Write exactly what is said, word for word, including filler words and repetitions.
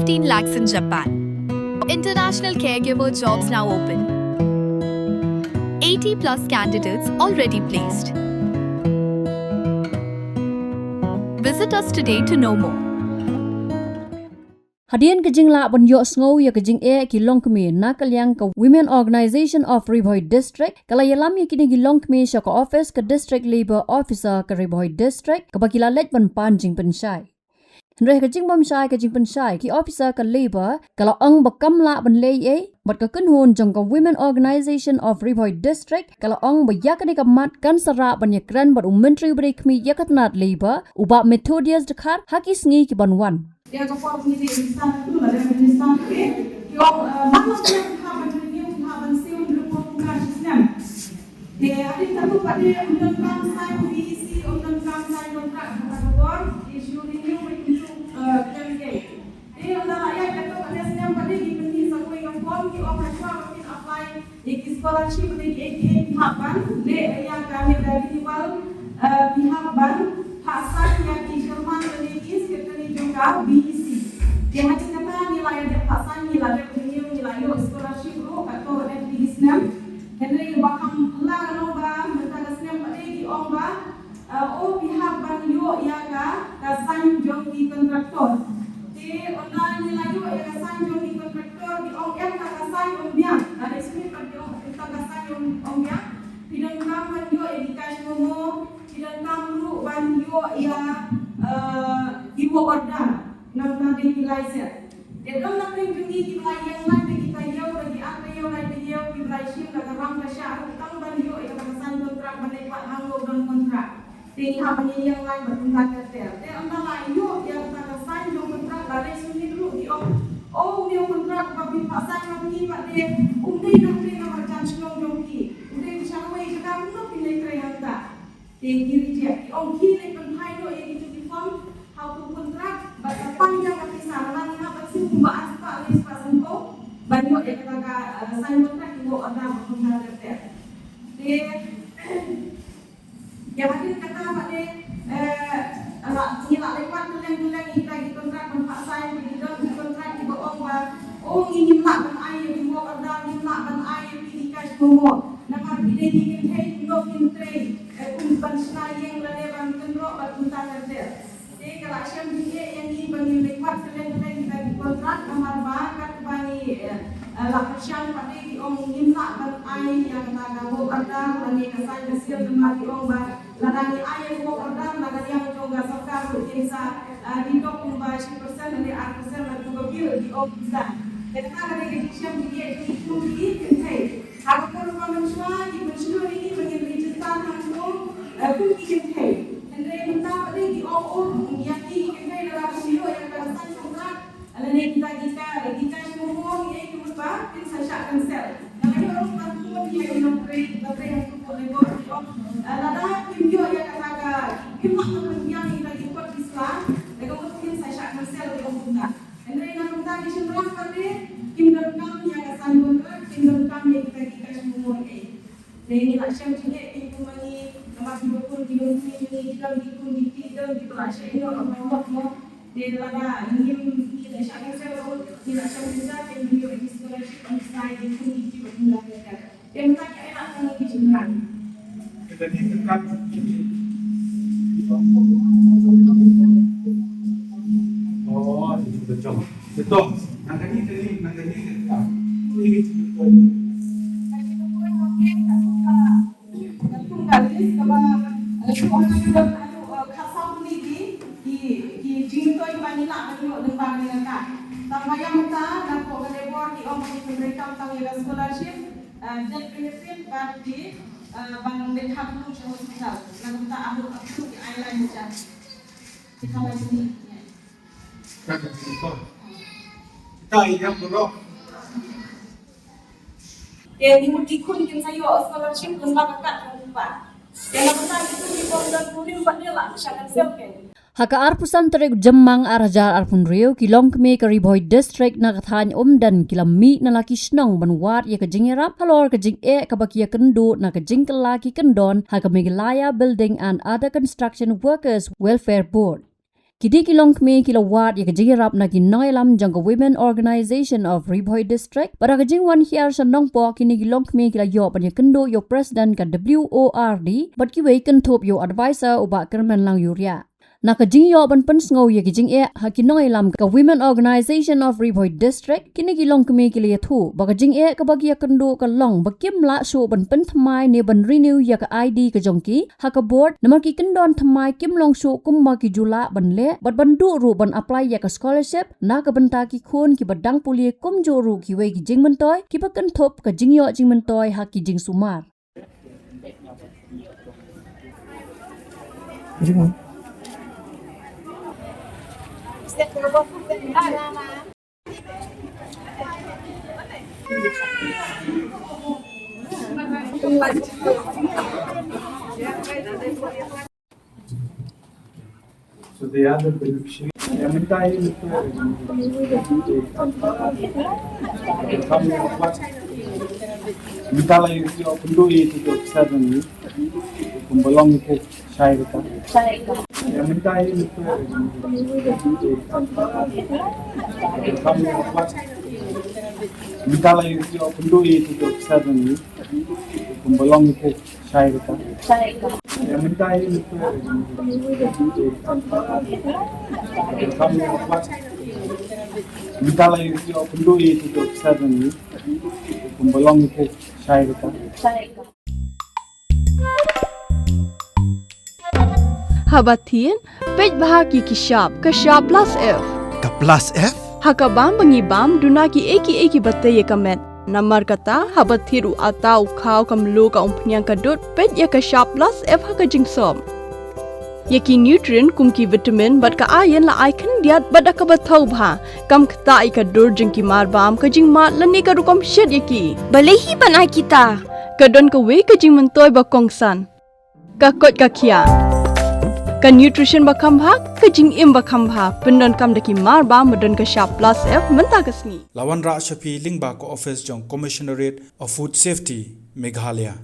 fifteen lakhs in Japan. International caregiver jobs now open. eighty plus candidates already placed. Visit us today to know more. Hadien ka jinglah ban ïohsngew ïa ka jingeh ki longkmie na ka liang ka Women Organization of Ri Bhoi District, ka la ïalam ïa kine ki longkmie sha ka office ka District Labour Officer ka Ri Bhoi District, kaba ki la leit ban pan jingpynshai. Hynrei ha ka jingbymshai ka jingpynshai, ki officer ka Labour ka la ong ba kam lah ban leh ei, bad ka kynhun jong ka Women Organization of Ri Bhoi District ka la ong ba ïa kane ka mat kan sa rah ban ïakren bad u Myntri uba dei khmih ïa ka tnat Labour, u Bah Methodius Dkhar, ha ki sngi ki ban wan. Ïa ka por ngi dei minister tu la dei minister ke. Ki ong, eh, man la snem ki hap ban renew, ki hap ban siew report ki hap ban snem. Te hadien katu pat de ym donkam sign B E C, ym donkam sign contract ha kata ka por, ki shu renew beit ki shu, eh, khlem ei. Te ynda la ïaid katu pat de snem pat de ki pynmih sa kawei ka form, ki ong hashwa ba kin apply ïa ki scholarship ne ki ei ki ei ki hap ban leh ïa ka mih da renewal, eh, ki hap ban phah sign ïa ki chairman lane ki secretary jong ka B E C. Te hadien kata ngi la ïa dep phah sign, ngi la dep renew, ngi la ïoh scholarship ruh katto katne ki snem. Hynrei ba kham lah ka long ba mynta ka snem pat de ki ong ba, eh, oh, phi hap ban ïoh ïa ka, ka sign jong ki contractor. Te ynda ngi la ïoh ïa ka sign jong ki contractor, ki ong em, ta ka sign ym biang. Lada submit pat ki ong em, ta ka sign ym, ym biang. Phi donkam ban ïoh ïa ki cash memo, phi donkam ruh ban ïoh ïa, eh, ki work order. Namar dei ki lai set. Te don na pdeng jong ngi kiba la ïeng line da ki taïew, da ki ar taïew, lai taïew, kiba la shim da ka ram ka shah ruh tang ban ïoh ïa kata ka sign contract ban leit wad hangne don contract. Te ngi hap ban ïeng line bad kumta ter ter. Te ynda la ïoh ïa kata ka sign jong contract, la leit submit ruh ki ong, oh, une u contract ba phi phah sign ma ngi pat de um dei na pdeng na marjan shnong jong phi. Um dei sha kawei jaka, kumno phin leit trei hangta. Te ki reject, ki ong ki leit pynphai noh ïa kito ki form ha u contract bad sa pang ïa ka pisa, namar ngi hap ban siew kumba ar spah lai spah sanphew ban ïoh ïa kata ka, eh, sign contract, ki work order bad kumta ter ter. Te ïa hadien kata pat de, eh, la ngi la leit wad kylleng kylleng ïa kita ki contract ban phah sign, ki don ki contract kiba ong ba, oh, ngi ngim lah ban ai ïa ki work order, ngim lah ban ai ïa ki cash memo. Namar ki dei ki kynthei, kumno kin trei, eh, kum ban shna ïing lane ban kynroh bad kumta ter ter. Te ka la shem jingeh ïa ngi ba ngin leit wad kylleng kylleng kita ki contract namar ba katba ngi, eh, eh, la pyrshang pat de ki ong ngim lah ban ai ïa kata ka work order lane ka sign ka seal namar ki ong ba lada ngi ai ïa ka work order na ka liang jong ka sorkar ruh kin sa, eh, deduct kumba shi percent lane ar percent lane kumba bill ki ong pisa. Te kata ka dei ka jingshem jingeh jong ngi kum ki kynthei. Ha ka por ba mynshuwa ki pynshlur ïa ngi ba ngin register hangto, eh, kum ki kynthei. Hynrei mynta pat de ki ong, oh, ïa ki kynthei lada kim ïoh ïa ka sign contract lane kita ki ka, ki cash memo ngi ei ki mut ba kin sa shah cancel. Nga la ïoh ruh ka phone ïa ki nongtrei, nongtrei hangto ko Labour ki ong, eh, lada kim ïoh ïa kata ka, kim lah ban pynbiang ïa kita ki kot ki sla, da ka mut kin sa shah cancel ki ong kumta. Hynrei na kumta ki shynrang pat de kim donkam ïa ka sign contract, kim donkam ïa kita ki cash memo ei. Te ngi la shem jingeh ki kum ma ngi, namar kiba khun ki long ki, ki don ki khun ki, ki don kiba la shah ïoh ka mot mo. Te lada ngim, ngi la shah cancel ruh, ngi la shem jingeh ki ïoh ki scholarship, ngi sa ïoh ki khun ki, kiba khun la ka. Te mynta ki ai lad tang ïa ki shynrang. Kita ni dekat. Oh, itu betul. Betul. Nang kani, kani, nang kani dekat. Ini betul. Ka list kaba, eh, shu ong ka dei, eh, khatsaw tylli ki, ki, ki jingmyntoi kiba ngi lah ban ïoh lyngba kane ka kad. Tang ba ïa mynta, napoh ka Labour ki ong ba ki pyntrei kam tang ïa ka scholarship, eh, debt benefit bad ki, eh, ban leit ha khlieh sha hospital. Na ka bynta arngut arphew ki ai lai hajar. Ki kaba jingmyntoi. Kita ïa bulok. Te ngi mut ki khun kin sa ïoh scholarship lyngba ka kad jong u kpa. Te na bynta ki khun ki bym don kurim pat de la shah cancel kein. Ha ka arphew san tarik u Jymmang ar hajar arphew hynriew, ki longkmie ka Ri Bhoi District na ka thaiñ Umden ki la mih na la ki shnong ban wad ïa ka jingïarap halor ka jingeh kaba ki ïakynduh na ka jingkylla ki kyndon ha ka Meghalaya Building and Other Construction Workers Welfare Board. Ki dei ki longkmie ki la wad ïa ka jingïarap na ki nongïalam jong ka Women Organisation of Ri Bhoi District, bad ha ka jingwan hiar sha Nongpoh kine ki longkmie ki la ïoh ban ïakynduh ïa u President ka W O R D, bad kiwei kynthup ïa u advisor u Bah Kyrmenlang Ïuriah. Na ka jingïoh ban pynsngew ïa ki jingeh ha ki nongïalam ka Women Organisation of Ri Bhoi District, kine ki longkmie ki la ïathuh ba ka jingeh kaba ki ïakynduh ka long ba kim lah shuh ban pynthymmai ne ban renew ïa ka I D ka jong ki ha ka board, namar ki kyndon thymmai kim long shuh kumba ki ju lah ban leh, bad ban duh ruh ban apply ïa ka scholarship na ka bynta ki khun kiba dang pule, kumjuh ruh kiwei ki jingmyntoi kiba kynthup ka jingïoh jingmyntoi ha ki jingsumar. So the other beneficiary, ïa mynta ïa mynta, mynta la ïa ïa pynduh ïa ïa seven ïa kumba long ïa shai rita. Ïa mynta ïa mynta, mynta la ïa ïa pynduh ïa ïa seven ïa kumba long ïa shai rita. Ïa mynta ïa mynta, mynta la ïa ïa pynduh ïa ïa seven ïa kumba long ïa shai rita. Haba thied, peit bha ki ki shap, ka shap plus F. Ka plus F? Ha ka bam ba ngi bam, duna ki ei ki ei kiba tei ïa ka met. Namar kata, haba thied u atta, u khaw, ka mluh, ka umphniang, ka dud, peit ïa ka shap plus F ha ka jingsop. Ïa ki nutrient kum ki vitamin bad ka iron la ai khyndiat bad da kaba thaw bha. Kam ktah ïa ka dur jong ki mar bam, ka jingmad lane ka rukom shet ïa ki. Balei hi ban ai kita? Ka don kawei ka jingmyntoi ba kongsan. Ka koit ka khiah. Ka nutrition ba kham bha, ka jingim ba kham bha. Pyndonkam da ki mar bam ba don ka shap plus F mynta ka sngi. La wanrah sha phi lyngba ka office jong Commissionerate of Food Safety, Meghalaya.